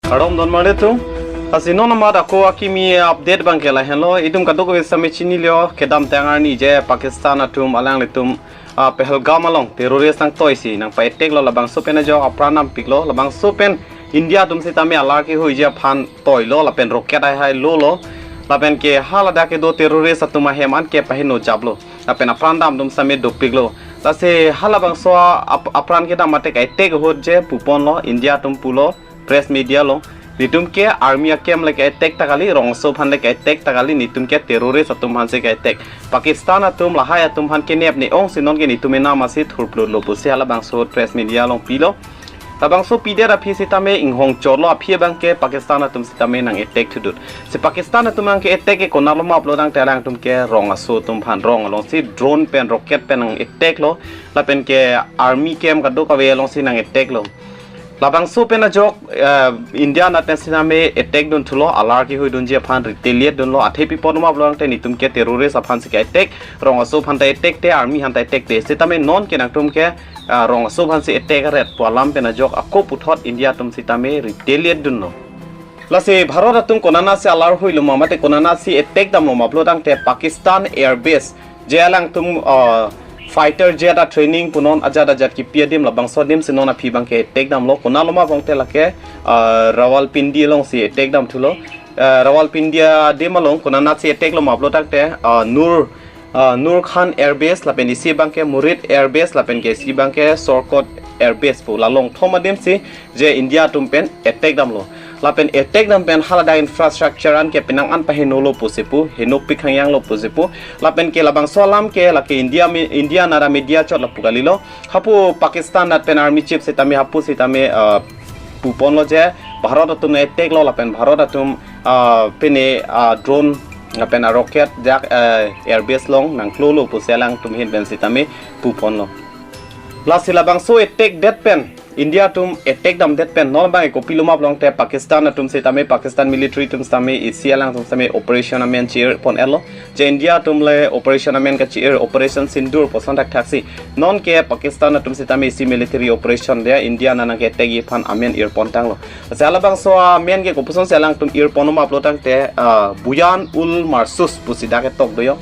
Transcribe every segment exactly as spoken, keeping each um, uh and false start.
Kardom don marli atum. Lasi non amat ako akimi update abang ke lahenlo. Itum kadokave sitame chinilo, kedamtang arni je Pakistan atum alanglitum, ah, Pahalgam along terrorist nangtoisi nangpa-attack lo, labangso pen ajok apran dampiklo, labangso pen India atum sitame alar kehuiji aphan toilo lapen rocket haihai lolo. Lapen ke haladak kedo terrorist atum ahem an ke paheno japlo. Lapen apran dam atum sitame dopiklo. Lasi halabangso ap-, apran kedam mate ka-attack ahut je puponlo, India atum pulo press media along. Netum ke army a-camp le ka-attack ta kali, rong aso aphan le ka-attack ta kali, netum ke terrorist atum aphansi ka-attack. Pakistan atum lahai atum aphan kenep ne-ongsi non ke netum enam asi thurplutlo pusi halabangso press media along pilo. Labangso pidet aphi sitame inghong chorlo, aphi abang ke Pakistan atum sitame nang-attack thudut. Si Pakistan atum nang ke-attack ke konatlo ma pulo tangte alangtum ke rong aso atum aphan, rong alongsi drone pen, rocket pen nang-attack lo. Lapen ke army camp kadokave alongsi nang-attack lo. Labangso pen ajok, eh, India anat pen sitame attack dunthulo, alar kehuidunji aphan retaliate dunlo, athe pi apot ma pulo tangte netum ke terrorist aphansi ka-attack, rong aso aphan ta attack te, army aphan ta attack te. Sitame non ke nangtum ke, ah, rong aso aphansi attack aret pu alam pen ajok ako puthot India atum sitame retaliate dunlo. Lasi Bharat atum konatsi alar huilo ma mate konatsi attack damlo ma pulo tangte Pakistan Air Base je alangtum, ah, fighter jet a-training punon ajat ajat kipi adim, labangso adim si non aphi abang ke attack damlo. Konatlo ma pulo tangte lake, ah, Rawalpindi alongsi attack damthulo. Ah, Rawalpindi adim along konatsi attack lo ma pulo tangte, ah, Nur, ah, Nur Khan Air Base lapen isi abang ke Murid Air Base lapen ke isi abang ke Sorkot Air Base pu, la long thom adim si je India atum pen attack damlo. Lapen attack dam pen haladak infrastructure an ke penang an pahenolo pusi pu, henopik hangyanglo pusi pu. Lapen ke labangso alam ke lake India mi-, India anat a-media chot lapu kalilo. Hapu Pakistan anat pen army chief sitame hapu sitame, ah, puponlo je Bharat atum nang-attack lo lapen Bharat atum, ah, pine, ah, drone lapen a-rocket jak, ah, Air Base along nangklolo pusi alangtum ahin pen sitame puponlo. Lasi labangso attack det pen, India atum attack damdet pen non abang ke kopilo ma pulo tangte Pakistan atum sitame, Pakistan military atum sitame, isi alangtum sitame operation amen chi-irpon-etlo. Je India atum le operation amen kachi-ir, Operation Sindoor puson thakthaksi. Non ke Pakistan atum sitame isi military operation de India anat nang ke-attack-ji aphan amen irpon tanglo. Lasi halabangso amen ke kopuson si alangtum irpon ma pulo tangte, ah, Buyan ul Marsus pusi dak ketok do jo.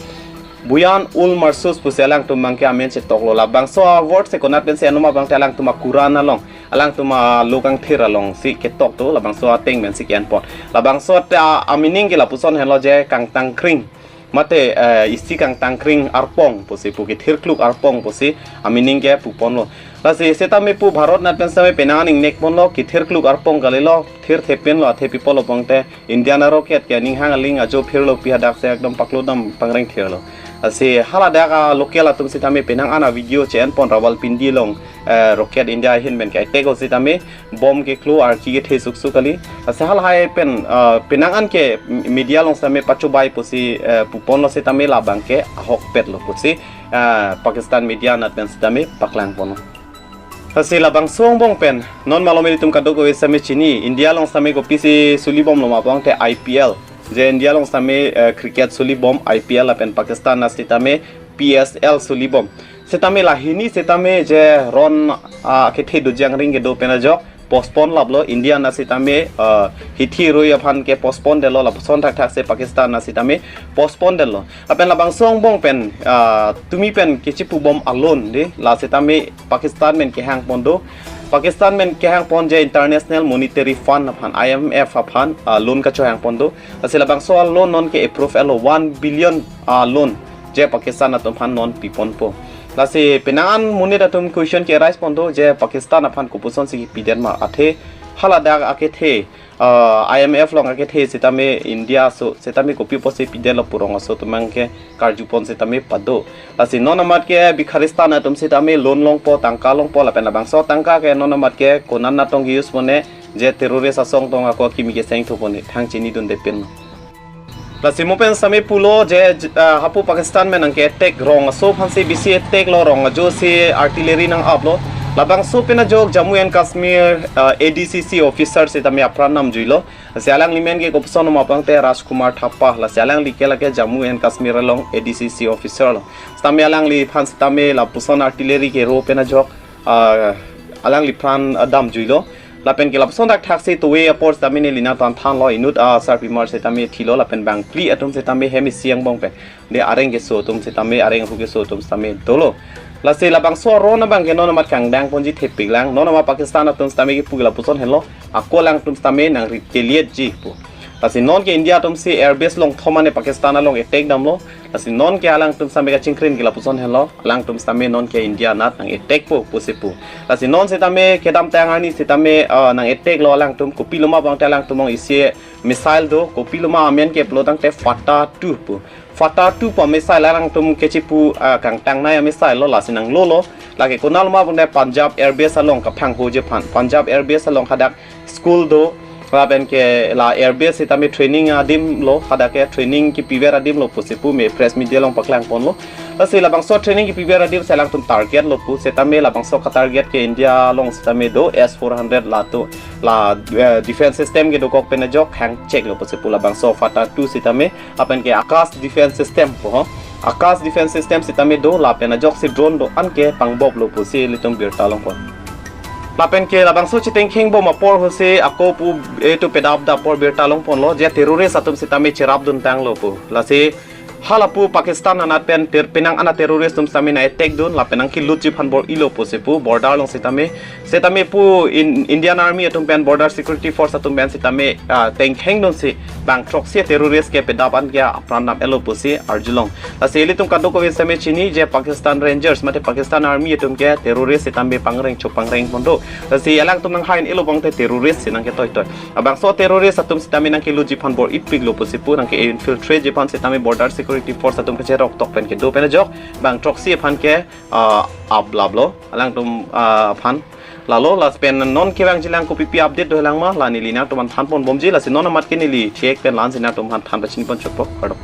Buyan ul Marsus pusi alangtum abang ke amen chetoklo. Labangso a-word si konat pensi enma pulo tangte alangtum a-Quran along, alangtum alo kangthir alongsi ketok do, labangso ateng pensi ke-enpon. Labangso ta a-meaning ke lapuson henlo je kangtangkring. Mate, eh, isi kangtangkring arpong pusi pu, kethirkluk arpong pusi a-meaning ke puponlo. Lasi sitame pu Bharat anat pen sitame penang an ingnek ponlo, kethirkluk arpong kalilo, thirthepinlo, athe pi apotlo pulo tangte India a-rocket ke aning hang aling ajo phirlo, pi hadak si ekdom paklo dam pangreng thirlo. Lasi haladak a-local atum sitame penang an a-video che-enpon Rawalpindi along, eh, rocket India ahin pen ke-attack-o sitame bomb keklo, arki kethe suksuk kali. Lasi halahai pen, ah, penang an ke media along sitame pachobai pusi, eh, puponlo sitame labang ke ahokpetlo pusi, ah, Pakistan media anat pen sitame paklangponlo. Lasi labangso angbong pen non malom ilitum kadokave sitame chini, India along sitame kopisi sulibomlo ma pulo tangte I P L. Je India along sitame, eh, cricket sulibom I P L lapen Pakistan anat sitame P S L sulibom. Sitame lahini sitame je ron, ah, kethe do jangring kedo pen ajok postpone laplo, India anat sitame, ah, hithi rui aphan ke postpone detlo, lapuson thakthaksi Pakistan anat sitame postpone detlo. Lapen labangso angbong pen, ah, tumi pen kechipubom a-loan de, la sitame Pakistan pen kehangpon do. Pakistan pen kehangpon je International Monetary Fund aphan, I M F aphan, ah, loan kachohangpon do. Lasi labangso a-loan non ke-approve-etlo, one billion a-loan je Pakistan atum aphan non piponpo. Lasi penang an monit atum question ke-arise pon do je Pakistan aphan kopusonsi pidet ma, athe haladak akethe, ah, I M F along akethe sitame India aso sitame kopi apotsi pidetlo pu rong aso atum abang ke karjupon sitame pado. Lasi non amat ke Bikharistan atum sitame loan longpo, tangka longpo, lapen labangso tangka ke non amat ke konat atong ke-use pon-e, je terrorist asong tong ako akimi keseng thupon-e, thang chinidunde pin. Lasi mo pen sitame pulo je, j-, ah, hapu Pakistan pen nang ke-attack, rong aso aphansi bisi attack lo, rong ajo si artillery nang-aplo. Labangso pen ajok Jammu and Kashmir, ah, A D C C officer sitame apran namjuilo. Lasi alangli men ke kopuson ma pulo tangte Rajkumar Thapa, lasi alangli ke lake Jammu and Kashmir along A D C C officer lo. Sitame alangliphan sitame lapuson artillery kero pen ajok, ah, alangli pran, ah, damjuilo. Lapen ke lapuson dak thaksi tuwe apor sitame neli nangtum aphan thanlo, inut asarpimar sitame thilo lapen bangphli atum sitame hem isi angbong pen de areng keso atum sitame, areng ahu keso atum sitame dolo. Lasi labangso aron abang ke non amat kangdang ponji thepiklang, non amat Pakistan atum sitame kepu ke lapuson henlo, ako alangtum sitame nang retaliate ji pu. Lasi non ke India atum si airbase along thom ane Pakistan along attack damlo. Lasi non ke alangtum sitame kachingkrin ke lapuson henlo, alangtum sitame non ke India anat nang attack po pusi pu. Lasi non sitame kedamtang arni sitame, ah, nang attack lo alangtum, kopiloma abang te alangtum along isi missile do, kopiloma amen ke pulo tangte Fateh two pu. Fateh two pu missile alangtum kechipu, ah, kangtangnei a missile lo, lasi nang lolo. Lake konat loma abang te Punjab airbase along kaphang hoji aphan, Punjab airbase along hadak school do, lapen ke la airbase sitame training adim lo, hadak ke training kipiver adim lo pusi pu me press media along paklang ponlo. Lasi labangso training kipiver adim si alangtum target lo pu, sitame labangso ka target ke India along sitame do S four hundred latum, la, eh, defense system kedokok pen ajok hang check lo pusi pu labangso Fateh two sitame, lapen ke Akash defense system pu ho. Akash defense system sitame do, lapen ajoksi drone do-an ke pangbop lo pusi ilitum birta long pon. Lapen ke labangso chitengkheng bom apor hosi ako pu, eh, to pedap da apor birta long ponlo, je terrorist atum sitame cherap dun tanglo pu. Lasi hala pu Pakistan anat pen ter-, penang ana terrorist atum sitame nang attack dun, lapen nang kelutji aphan bor-ilo pusi pu, border along sitame, sitame pu in, Indian Army atum pen, border security force atum pen sitame, ah, tengkheng dunsi bang throksi terrorist ke pedap an ke apran dam-etlo pusi arjulong. Lasi ilitum kadokave sitame chini je Pakistan Rangers mate Pakistan Army atum ke terrorist sitame pangreng cho pangreng pon do. Lasi alangtum nang hain ilo abang te terrorist si nang ketoitoi. Labangso terrorist atum sitame nang kelutji aphan bor-ipiklo pusi pu, nang ke infiltrate ji aphan sitame border security force atum kacherok tok pen kedo pen ajok bang throksi aphan ke, ah, ablap lo alangtum, ah, aphan. Lalo lasi pen non kevangji lang kopipi update dolang ma, la neli nangtum aphan than pon bomji, lasi non amat ke neli chek pen la-an si nangtum aphan than pachini pon chotpo, kardom.